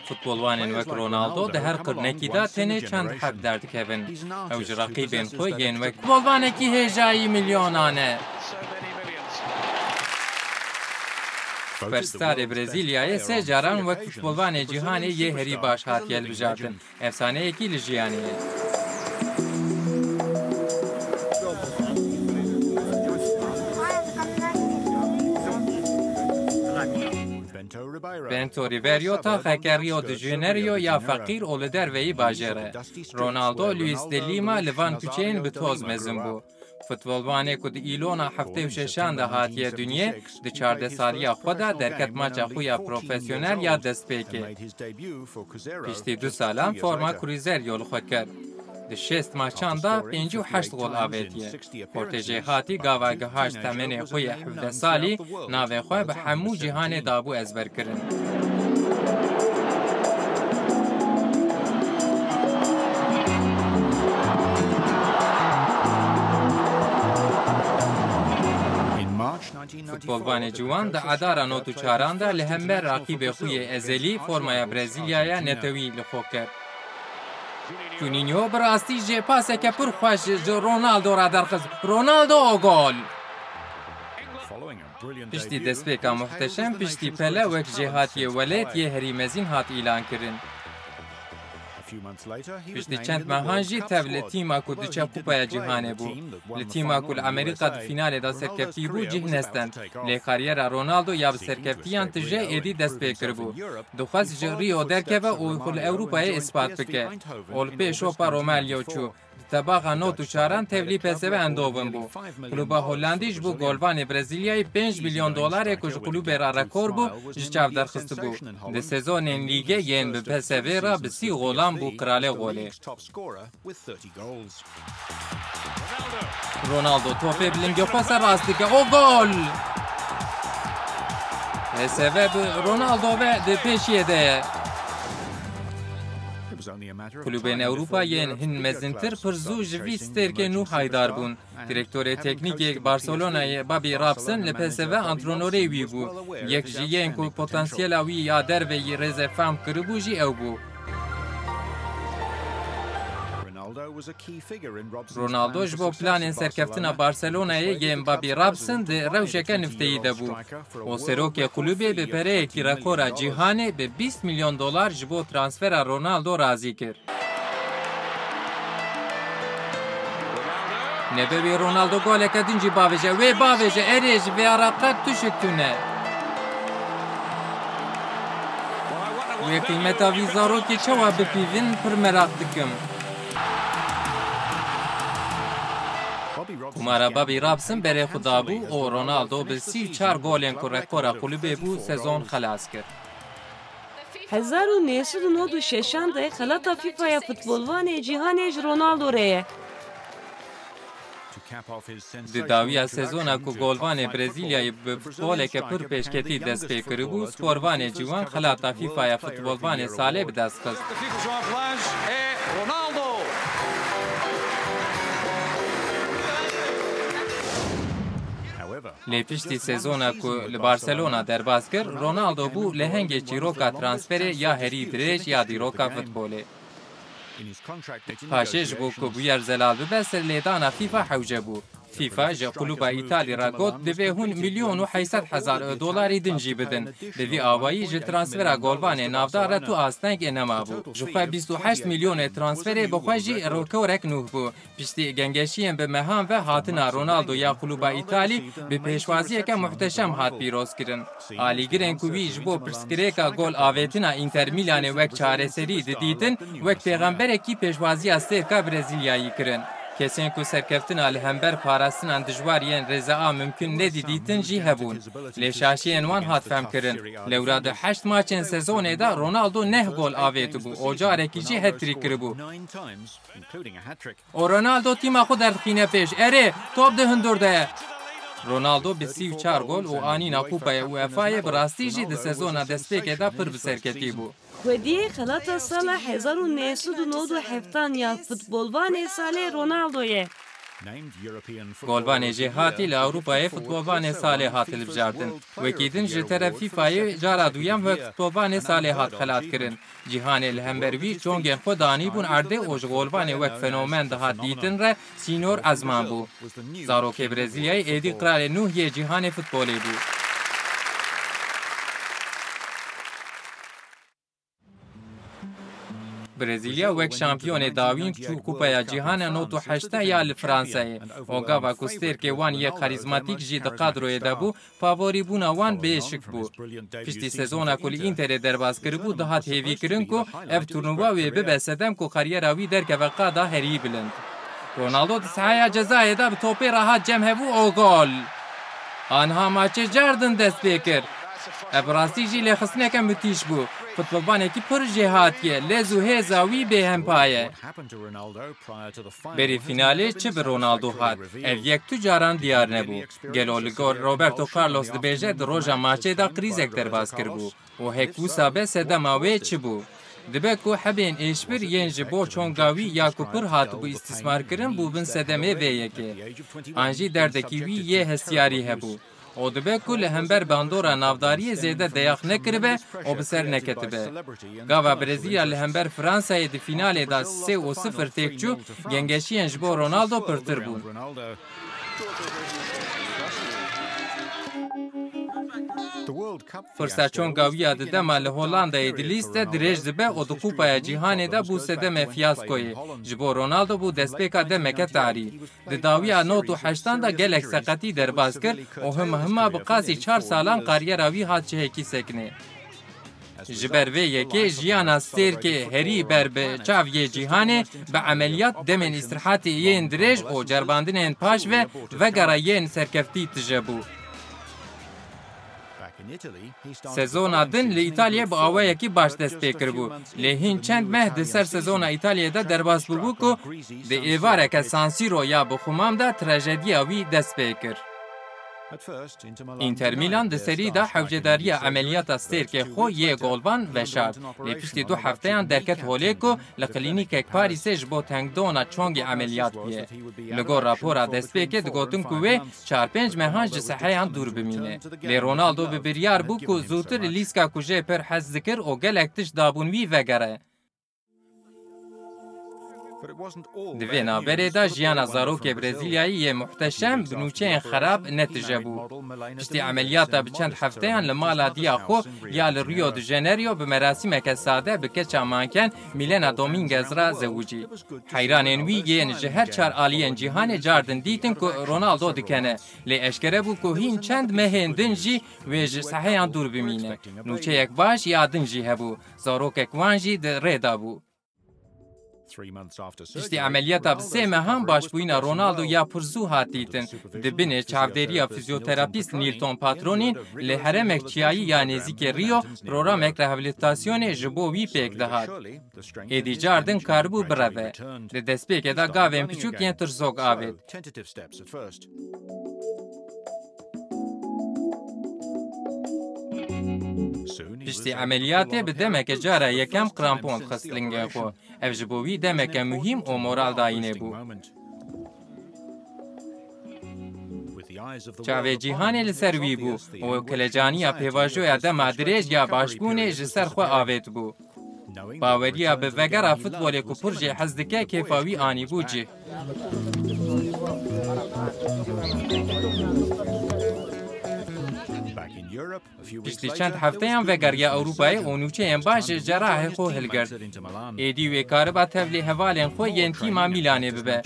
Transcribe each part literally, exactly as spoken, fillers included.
Futbolvanên wek Ronaldo di her qirnekî de tenê çend heb derdikevin. Ew ji reqîbên xwe yên wek futbolvanekî hêjayî milyonan e. Superstarê Brezîlyayê sê caran wek futbolvanê cîhanê yê herî baş hatiye hilbijartin. Efsaneyekî li jiyanê ye. Bento Ribeiro taxeke Rio de Janeiro ya feqîr û li derveyî bajêr e. Ronaldo, Luis de Lima li van kuçeyên bi toz mezin bû. Futbolvanê ku di îlona heftê û şeşan de hatiye dinyê, di çardeh saliya xwe de derket maça xwe ya profesyonel ya destpêkê. Piştî du salan forma Cruzeiro li xwe kir. Di şêst maçan de pêncî û heşt gol avêtiye. Xortê jêhatî gava gihaşt temenê xwe yê hevdeh salî, navê xwe bi hemû cîhanê dabû ezberkirin. Futbolvanê ciwan di edara nod û çaran de li hember raqîbê xwe yê ezelî formaya Brezîlyaya netewî li xwe kir. Juninho bi rastî jê paseke pir xweş ji Ronaldo re derxist. Ronaldo, gol! Piştî destpêka muhteşem, piştî pele wek jêhatiyê welêt yê herî mezin hat îlan kirin. Piştî çend mehan jî tev li tîma ku diçe Kupaya Cîhanê bû. Li tîma ku li Amerîka di fînalê de serkeftî bû cih nestend. Lê kariyera Ronaldo ya bi serkeftiyan tije êdî dest pê kiribû. Dixwest ji Rio derkeve û xwe li Ewropayê îspat bike. Û li pê şopa Romario çû. Di tebaxa nod û çaran tevlî P S V Eindhoven bû. Klûba Hollandî ji bo golvanê Brezîlyayê pênc milyon dolarê ku ji klûbê re rekor bû, ji çav derxistibû. Di sezonên lîgê yên bi P S V re bi sî golan bû kralê golê. Ronaldo topê bi lingê xwe ser rast dike. O gol! P S V bi Ronaldo ve di pêşiyê de ye. Klûbên Ewropa yên hin mezintir pir zû ji vî stêrkê nû haydar bûn. Direktorê teknîk yê Barcelonayê Bobby Robson li P S V antrenorê wî bû. Yek ji yên ku potansiyela wî ya derve yî rêze fehm kiribû jî ew bû. Ronaldo ji bo planên serkeftina Barcelonayê yên Bobby Robson di rewşeke nifteyî de bû. Û serokê klûbê bi pereyekî rekora cîhanê bi bîst milyon dolar ji bo transfera Ronaldo razî kir. Nebe wê Ronaldo goleke din jî bavêje. Wê bavêje, erê, ji vê re qet tişik tune. Wê qîmeta vî zarokê çawa bipîvin, pir meraq dikim. Kumara Bobby Robson berê xwe dabû û Ronaldo bi sî û çar golên ku rekora kulübê bû, sezon xelas kir. Hezar û neh sed û nod û şeşan de xelata FIFA ya futbolvanê cîhanê ji Ronaldo re ye. Di dawiya sezona ku golvanê Brezîlyayê bi futboleke pir pêşketî dest pê kiribû, sporvanê ciwan xelata FIFA ya futbolvanê salê bi dest xist. Lê piştî sezona ku li Barcelona derbas kir, Ronaldo bû lehengê çîroka transferê ya herî dirêj ya dîroka futbolê. Paşê ji bo ku bûyer zelal bibe, serlêdana FIFA hewce bû. FIFA ji klûba Îtalî re got, divê hûn milyon û heyt sed hezar dolarî din jî bidin. Bi vî awayî ji transfera golvanê navdar re tu astengê nemabû. Ji xwe bîst û heşt milyonê transferê bi xwe jî rekorek nûh bû. Piştî gengeşiyên bi mehan ve hatina Ronaldo ya klûba Îtalî bi pêşwaziyeke muhteşem hat pîrozkirin. Alîgirên ku wî ji bo pirsgirêka gol avêtina Inter Milanê wek çareserî didîtin, wek pêxemberekî pêşwaziya stêrka Brezîlyayî kirin. Kesên ku serkeftina li hember parastinan dijwar yên rêze a mimkun nedîdîtin jî hebûn. Lê şaşiyên wan hat femkirin. Lewra di heşt maçên sezonê de Ronaldo neh gol avêtibû û carekî jî hat-trick kiribû. Û Ronaldo tîma xwe derdixîne pêş. Erê, top di hundir de ye. Ronaldo bi sî û çar gol û anîna Kupaya UEFA'yê bi rastî jî di sezona destpêkê de pir bi serketî bû. Xwediyê xelata sala hezar û neh sed û nod û heftan ya futbolvanê salê Ronaldo ye. Golvanê jêhatî li Ewropayê futbolvanê salê hat hilbijardin. Wekî din ji teref FIFAyê cara duyem wek futbolvanê salê hat xelatkirin. Cîhanê li hember wî çongên xwe danîbûn erdê û ji golvanê wek fenomen dihat dîtin re sînor ezman bû. Zarokê Brezîlyayê êdî qralê nûh yê cîhanê futbolê bû. Brezîlya wek şampiyonê dawîn çû Kupaya Cîhana nod û heştê ya li Fransayê. Û gava ku stêrkê wan yê karîzmatîk jî di kadroyê de bû, favorîbûna wan bê şik bû. Piştî sezona ku li Interê derbas kiribû, dihat hêvîkirin ku ev turnuva wê bibe sedem ku kariyera wî derkeve qada herî bilind. Ronaldo di sahaya cezayê de bi topê re hat cem hevû û gol. Anha maçê cardin dest pê kir. Ev rastî jî lêxistineke mitîş bû. Futbolvanekî pir jêhatî ye, lez û hêza wî bêhempa ye. Berî finalê çi bi Ronaldo hat, ev yek tu caran diyar nebû. Gelo li gor Roberto Carlos dibêje di roja maçê de krîzek derbas kiribû û hek wisa be sedema wê çi bû? Dibe ku hebên êşbir yên ji bo çonga wî ya ku pir hatibû îstîsmarkirin bûbin sedemê vê yekê. An jî derdekî wî yê hestiyarî hebû. Û dibe ku li hember bandora navdariyê zêde deyax nekiribe û bi ser neketibe. Gava Brezîlya li hember Fransayê di fînalê de sê û sifir têk çû, gengeşiyên ji bo Ronaldo pirtir bûn. Firsa çonga wî ya di dema li Hollandayê dilîst de dirêj dibe û di Kupaya Cîhanê de bû sedemê fiyaskoyê. Ji bo Ronaldo bû destpêka demeke tarî. Di dawiya nod û heştan de gelek seqetî derbas kir û hima hima bi qasî çar salan kariyera wî hat cihekî sekinê. Ji ber vê yekê jiyana stêrkê herî ber bi çav yê cîhanê bi emeliyat, demên îstirahatê yên dirêj û ceribandinên paş ve vegera yên serkeftî tije bû. Sezona din li Îtalyayê bi awayekî baş dest pê kiribû, lê hîn çend meh di ser sezona Îtalyayê de derbas bûbû ku di êvareke San Siro ya bi xumam de trajediya wî dest pê kir. Inter Milan di serî de hewcedariya emeliyata stêrkê xwe yê golvan veşart, lê piştî du hefteyan derket holê ku li klînîkek Parîsê ji bo tengdona çongê emeliyat bûye. Li gor rapora destpêkê digotin ku wê çar pênc mehan ji seheyan dûr bimîne. Lê Ronaldo bi biryar bû ku zûtir li lîska ku jê pir hez dikir û gelek tişt dabûn wî vegere. Di vê navberê de jiyana zarokê Brezîlyayî yê muhteşem bi nûçeyên xerab netije bû. Piştî emeliyata bi çend hefteyan li mala diya xwe ya li Rio de Janeiro bi merasîmeke sade bi keça manken Milena Dominguez re zewicî. Heyranên wî yên ji her çar aliyên cîhanê cardin dîtin ku Ronaldo dikene, lê eşkere bû ku hîn çend mehên din jî wê ji seheyan dûr bimîne. Nûçeyek baş ya din jî hebû. Zarokek wan jî di rê de bû. Piştî emeliyata bi sê mehan başbûyîna Ronaldo ya pirzû hat dîtin. Di binê çavdêriya fizyoterapîst Nilton Patronin li heremek çiyayî ya nêzîkê Rio programek rehabilitasyonê ji bo wî pêk dihat. Êdî cardin karibû bireve. Di destpêkê de gavên piçûk yên tirsok avêt. Piştî emeliyatê bi demeke cara yekem krampon dixist lingê xwe. Ev ji bo wî demeke muhîm û moral dayînê bû. Çavê cîhanê li ser wî bû û kilecaniya pêvajoya dema dirêj ya başbûnê ji ser xwe avêtibû. Baweriya bi vegera futbolê ku pir jê hez dike kêfa wî anîbû cih. Piştî çend hefteyan vegeriya Ewropayê û nûçeyên baş ji cerahê xwe hilgirt. Êdî wê kariba tevlî hevalên xwe yên tîma Mîlanê bibe.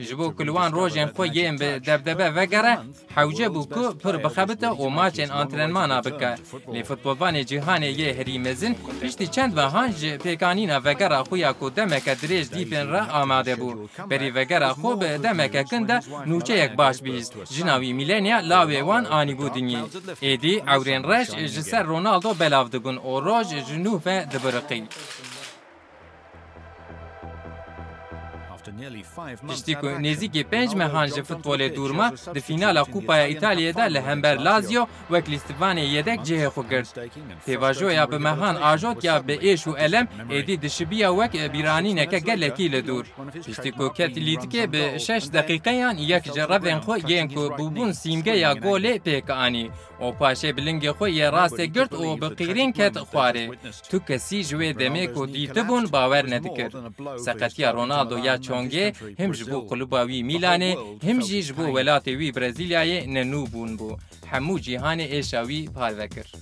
Ji bo ku li wan rojên xwe yên bi debdebe vegere, hewce bû ku pir bixebite û maçên antrenmana bike. Lê futbolvanê cîhanê yê herî mezin piştî çend mehan ji pêkanîna vegera xwe ya ku demeke dirêj dîtin re amade bû. Berî vegera xwe bi demeke kin de nûçeyek baş bihîst. Jina wî Milenia lawê wan anîbû dinyê. Êdî ewrên reş ji ser Ronaldo belav dibûn û roj ji nû ve dibiriqî. Piştî ku nêzîkî pênc mehan ji futbolê dûr ma, di fînala Kupaya Îtalyayê de li hember Lazio wek lîstivanê yedek cihê xwe girt. Pêvajoya bi mehan ajot ya bi êş û elem êdî dişibiya wek bîranîneke gelekî li dûr. Piştî ku ket lîtikê, bi şeş deqîqeyan yek ji revên xwe yên ku bûbûn sîmgeya golê pêk anî û paşê bi lingê xwe yê rastê girt û bi qîrîn ket xwarê. Tu kesî ji wê demê ku dîtibûn bawer nedikir. Seqetiya Ronaldo ya çongê him ji bo kuluba wî Mîlanê, him jî ji bo welatê wî Brezîlyayê ne nû bûn bû. Hemû cîhanê êşa wî parve kir.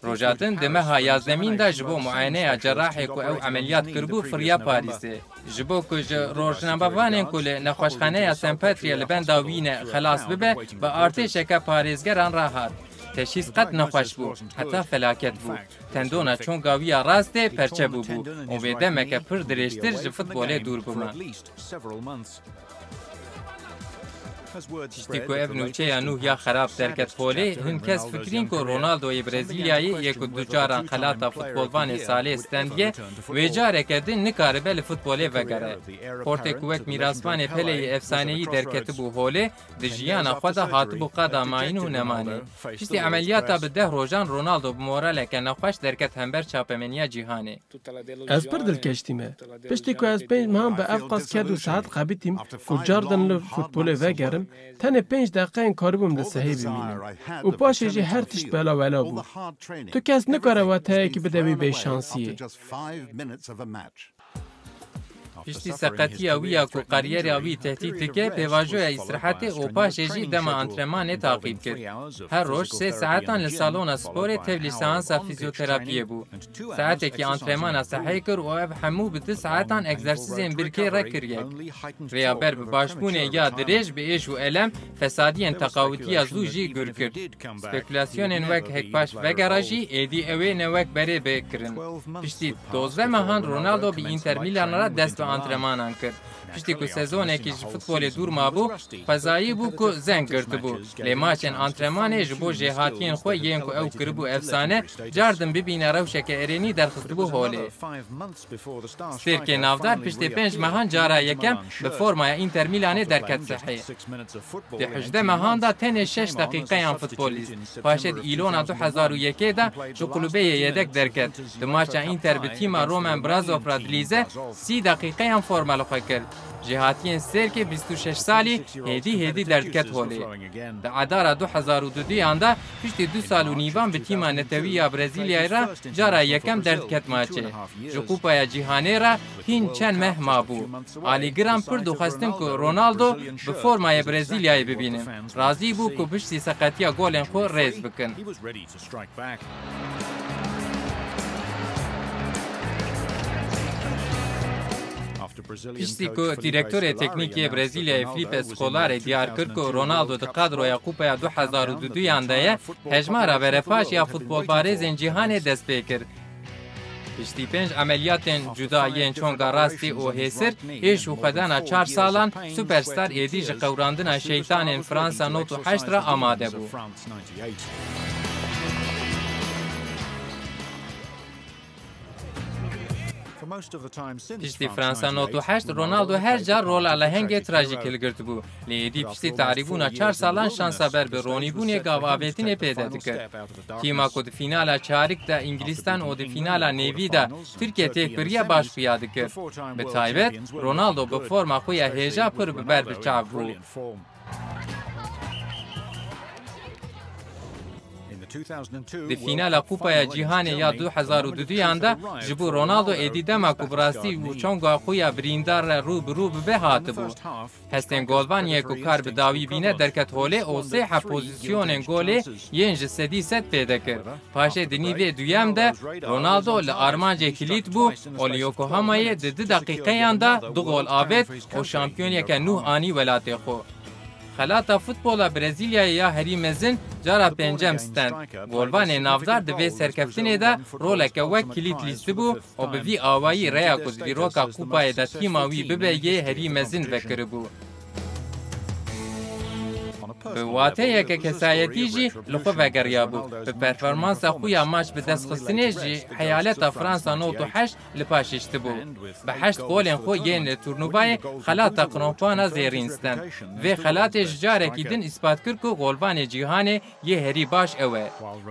Roja din di meha yazdemîn de ji bo muayeneya cerahê ku ew emeliyat kiribû firiya Parîsê. Ji bo ku ji rojnamevanên ku li nexweşxaneya Saint Patrick li benda wî ne xelas bibe, bi artêşeke parêzgeran re hat. Teşhîs qet nexweş bû, heta felaket bû. Tendona çonga wî ya rastê perçe bûbû û wê demeke pir dirêjtir ji futbolê dûr bime. Tiştî ku ev nûçeya nûh ya xerab derket holê, hin kes fikirîn ku Ronaldoyê Brezîlyayê yê ku du caran xelata futbolvanê salê stendiye, wê careke din nikaribe li futbolê vegere. Portê ku wek mîrasvanê peleyê efsaneyî derketibû holê, di jiyana xwe de hatibû qada mayîn û nemanê. Piştî emeliyata bi deh rojan Ronaldo bi moraleke nexweş derket hember çapemeniya cîhanê. Ez pir dilkeş dîme. Piştî ku ez pênc mehan bi ev qas ked û saet xebitîm ku cardin li futbolê vegerim, tenê pênc deqeyên karibûm li sehê bimînim. Û paşê jî her tişt bela wela bû. Tu kes nikare wateyekî bide wî bêşansiyê. Piştî seqetiya wî ya ku kariyera wî tehdît dike, pêvajoya îstirahetê û paşê jî dema antrenmanê taqîb kir. Her roj sê saetan li salona sporê tevlî seansa fîzyoterapiyê bû. Saetekî antrenmana sehê kir û ev hemû bi du saetan egzersîzên birkê re kir yek. Rêya ber bi başbûnê ya dirêj bi êş û elem, fesadiyên teqawitiya zû jî gur kir. Spekulasyonên wek hekpaş vegera jî êdî ew ê ne wek berê bê kirin. Piştî dozdeh mehan Ronaldo bi Inter Milan re dest bi antrenmanan kir. Piştî ku sezonekî ji futbolê dûr mabû, xwezayî bû ku zeng girtibû. Lê maçên antrenmanê ji bo jêhatiyên xwe yên ku ew kiribû efsane, cardin bibîne rewşeke erênî derxistibû holê. Stêrkê navdar piştê pênc mehan cara yekem bi formaya Inter Milanê derket sehê. Di hejdeh mehan de tenê şeş deqîqeyan futbol lîst. Paşê di Îlona du hezar û yekê de ji kulubeyê yedek derket. Di maça Inter bi tîma Roman Brazov re dilîze, sî deqîqeyan forma li xwe kir. Jêhatiyên Stêrkê bîst û şeş salî hêdî hêdî derdiket holê. Di Edara du hezar û duduyan de piştî du sal û nîvan bi tîma netewî ya Brezîlyayê re cara yekem derdiket maçê. Ji Kupaya Cîhanê re hîn çend meh mabû. Alîgiran pir dixwestin ku Ronaldo bi formaya Brezîlyayê bibînin. Razî bû ku piştî seqetiya golên xwe rêz bikin. Piştî ku dîrektorê teknîk yê Brezîlyayê Filipe Scolari diyar kir ku Ronaldo di kadroya Kupaya du hezar û duduyan de ye, hejmara berepaş ya futbolbarêzên cîhanê dest pê kir. Piştî pênc emeliyatên cuda yên çonga rastî û hêsir, êş û xwedana çar salan, superstar êdî ji qewrandina şeytanên Fransa nod û heşt re amade bû. Piştî Fransa nod û heşt, Ronaldo her car rola lehengê trajîk hilgirtibû. Lê êdî piştî tarîbûna çar salan şansa ber bi ronîbûnê gavavêtinê pêde dikir. Tîma ku di fînala çarik de Îngilîstan û di fînala nêvî de Tirkiye têk biriye baş xuya dikir. Bi taybet, Ronaldo bi forma xwe ya hêja pir bi ber bi çav bû. Di fînala Kupaya Cîhanê ya du hezar û duduyan de ji bo Ronaldo êdî dema ku bi rastî û çonga xwe ya birîndar re rû bi rû bibe hatibû. Hestên golvan yê ku kar bi dawî bîne derket holê û sê heb pozîsyonên golê yên ji sedî sed pêde kir. Paşê di nîvê duyem de Ronaldo li armancê kilît bû û li Yokohama'yê di du deqîqeyan de du gol avêt û şampiyoniyeke nû anî welatê xwe. Xelata futbola Brezîlyayê ya herî mezin cara pêncem stend. Golvanê navdar di vê serkeftinê de roleke wek kilît lîstibû û bi vî awayî rêya ku di dîroka Kupayê de tîma wî bibe yê herî mezin vekiribû. Bi wateyeke kesayetî jî li xwe vegeriyabû. Bi performansa xwe ya maç bi dest xistinê ji heyaleta Fransa nod û heşt li paş hiştibû. Bi heşt golên xwe yên li turnuvayê xelata krampona zêrîn stend. Vê xelatê ji carekî din îspat kir ku golvanê cîhanê yê herî baş ew e.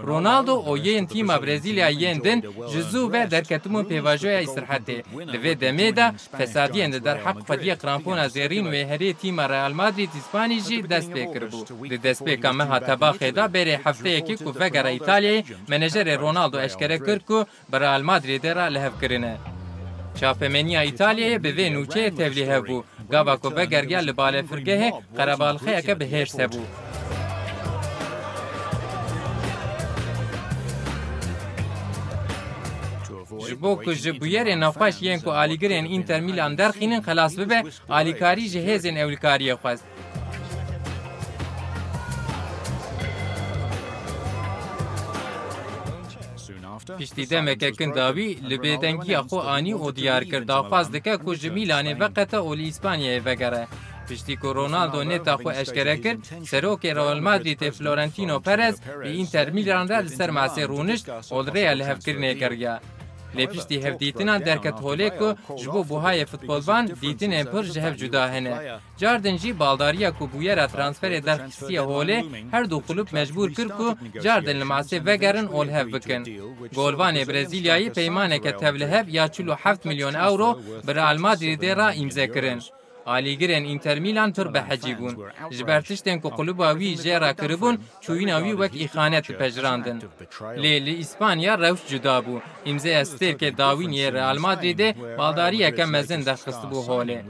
Ronaldo û yên tîma Brezîlya yên din ji zû ve derketibûn pêvajoya îstirhetê. Di vê demê de fesadiyên di derheq xwediyê krampona zêrîn wê herê tîma Real Madrid Îspanî jî dest pê kiribû. Di destpêka meha Tebaxê de berê hefteyekê ku vegere Îtalyayê, menejerê Ronaldo eşkere kir ku bi Real Madridê re lihevkirine. Çapemeniya Îtalyayê bi vê nûçeyê tevlîhev bû. Gava ku vegeriya li balefirgehê qerebalxeyeke bi hêrs hebû. Ji bo ku ji bûyerên navpaş yên ku alîgirên Inter Milan derxînin xelas bibe, alîkarî ji hêzên ewlekariyê xwest. Piştî demeke kin dawî li bêdengiya xwe anî û diyar kir, daxwaz dike ku ji Mîlanê veqete û li Îspanyayê vegere. Piştî ku Ronaldo nêta xwe eşkere kir, serokê Real Madridê Florentino Perez bi Inter Milan re li ser masê rûnişt û li rêya lihevkirinê geriya. Lê piştî hevdîtinan derket holê ku ji bo buhayê futbolvan dîtinên pir ji hev cuda hene. Cardin jî baldariya ku bûyera transferê derxistiye holê, her du kulub mecbûr kir ku cardin li masê vegerin û li hev bikin. Golvanê Brezîlyayî peymaneke tevlihev ya çil û heft milyon euro bi Real Madridê re îmze kirin. Alîgirên Inter Milan pir behecî bûn. Ji ber tiştên ku kuluba wî jê re kiribûn, çûyîna wî wek îxanet dipejirandin. Lê li Îspanya rewş cuda bû. Îmzeya stêrkê dawîn yê Real Madridê baldariyeke mezin derxistibû holê.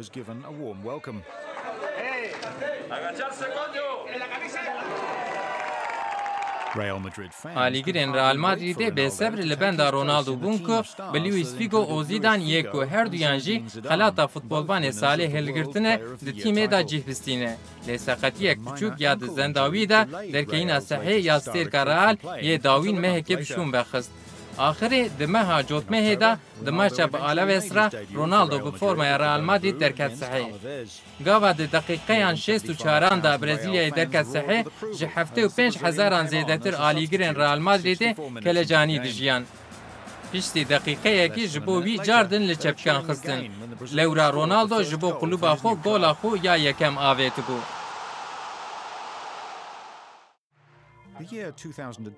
Alîgirên Real Madridê bêsebr li benda Ronaldo bûn ku bi Luis Figo û Zidane yê ku her duyan jî xelata futbolvanê salê hilgirtine, di tîmê de cih bistîne. Lê seqetiyek biçûk ya di zendawî de derkeyîna sehê ya stêrka Real yê dawîn mehekê bi şûn vexist. Axirê di meha cotmehê de di maça bi Alaves re Ronaldo bi formaya Real Madrid derket sehê. Gava di deqîqeyan şêst û çaran de Brezîlyayê derket sehê, ji heftê û pênc hezaran zêdetir alîgirên Real Madridê kelecanî dijiyan. Piştî deqîqeyekî ji bo wî cardin li çepkan xistin. Lewra Ronaldo ji bo quluba xwe gola xwe ya yekem avêtibû.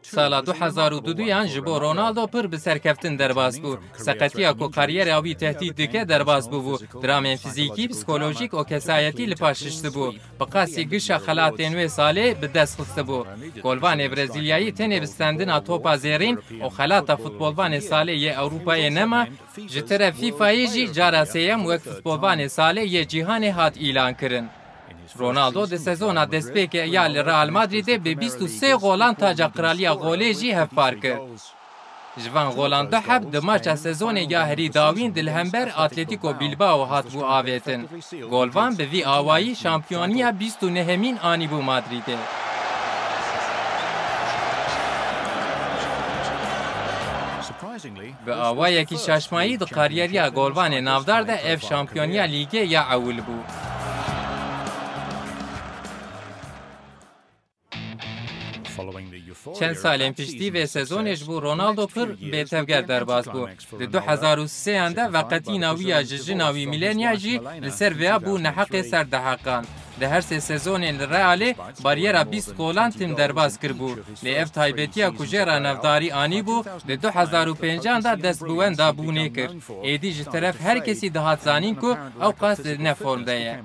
Sala du hezar û duduyan ji bo Ronaldo pir bi serkeftin derbas bû. Seqetiya ku kariyera wî tehdît dike derbas bûbû. Dramên fizîkî, psikolojîk û kesayetî li paş hiştibû. Bi qasî gişa xelatên wê salê bi dest xistibû. Golvanê Brezîlyayî tenê bi stendina topa zêrîn û xelata futbolvanê salê yê Ewropayê nema, ji teref FIFAyê jî cara sêyem wek futbolvanê salê yê cîhanê hat îlankirin. Ronaldo di sezona destpêkê ya li Real Madridê bi bîst û sê golan taca qiraliya golê jî hevpar kir. Ji van golan du heb di maça sezonê ya herî dawîn di li hember Atletico Bilbao hatibû avêtin. Golvan bi vî awayî şampiyoniya bîst û nehemîn anîbû Madridê. Bi awayekî şaşmayî di kariyeriya golvanê navdar de ev şampiyoniya lîgê ya ewil bû. Çend salên piştî vê sezonê ji bo Ronaldo pir bêtevger derbas bû. Di du hezar û sêyan de veqetîna wî ya ji jina wî Milenia jî li ser vêya bû neheqê ser deheqan. Di her sê sezonên li Realê bariyera bîst golan tim derbas kiribû. Lê ev taybetiya ku jê re navdarî anîbû, di du hezar û pêncan de dest bi wenda bûnê kir. Êdî ji teref her kesî dihat zanîn ku ew qas di ne form de ye.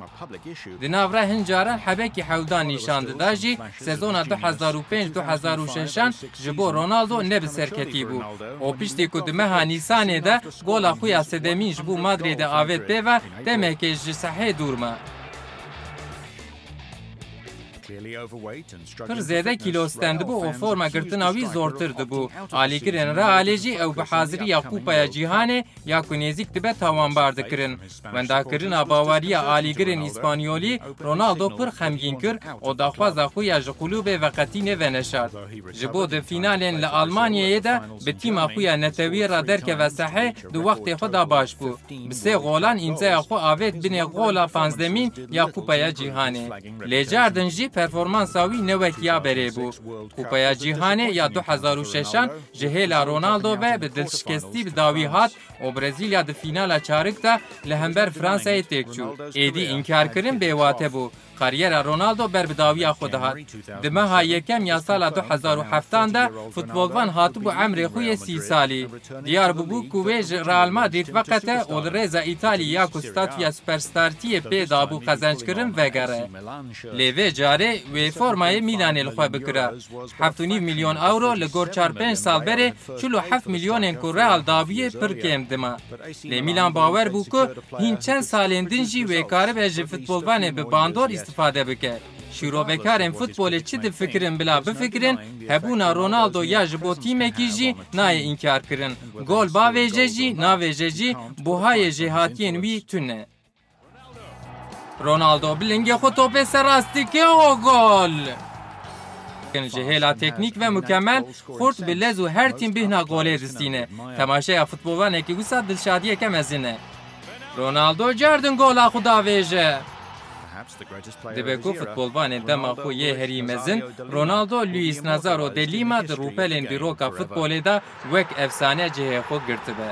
Di nav re hin caran hebekî hewdan nîşan dida jî, sezona du hezar û pênc du hezar û şeşan ji bo Ronaldo ne bi serketî bû. Û piştî ku di meha Nîsanê de gola xwe ya sedemîn ji bo Madridê avêt pê ve, demekê ji sehê dûr ma. Pir zêde kîlo stendibû û forma girtina wî zortir dibû. Alîgirên Realê jî ew bi haziriya Kupaya Cîhanê ya ku nêzîk dibe tawanbar dikirin. Wendakirina baweriya alîgirên Îspanyolî Ronaldo pir xemgîn kir û daxwaza xwe ya ji qulûbê veqetînê veneşart. Ji bo di fînalên li Almanyayê de bi tîma xwe ya netewî re derkeve sehê di wextê xwe de baş bû. Bi sê golan îmzeya xwe avêt binê gola panzdemîn ya Kupaya Cîhanê. Lê cardin jî performansa wî ne wek ya berê bû. Kupeya Cîhanê ya du hezar û şeşan ji hêla Ronaldo ve bi dilşikestî bi dawî hat û Brezîlya di fînala çarik de li hember Fransayê têk çû. Êdî înkarkirin bêwate bû. Kariyera Ronaldo ber bi dawiya xwe dihat. Di meha yekem ya sala du hezar û heftan de futbolvan hatibû emrê xwe yê sî salî. Diyar bûbû ku wê ji Real Madrid veqete û li rêza Îtalî ya ku statûya superstartiyê pê dabû qezençkirin vegere. Lê vê carê wê formayê Mîlanê li xwe bikira. Heft û nîv milyon euro li gor çar pênc sal berê çil û heft milyonên ku Real dabûyê pir kêm dima. Lê Mîlan bawer bû ku hîn çend salên din jî wê karibe ji futbolvanê bi bandor îstifade bike. Şîrovekarên futbolê çi difikirin bila bifikirin, hebûna Ronaldo ya ji bo tîmekî jî nayê înkarkirin. Gol bavêje jî, navêje jî, buhayê jêhatiyên wî tune. Ronaldo bi lingê xwe topê ser rastî kê û gol! Ji hêla teknîk ve mukemel, xurt bi lez û her tîm bîhna golê distîne. Temaşeya futbolvanekî wisa dilşadiyeke mezin e. Ronaldo cardin gola xwe davêje. Dibe ku futbolvanên dema xwe yê herî mezin, Ronaldo, Luis Nazaro de Lima di rûpelên dîroka futbolê de wek efsane cihê xwe girtibe.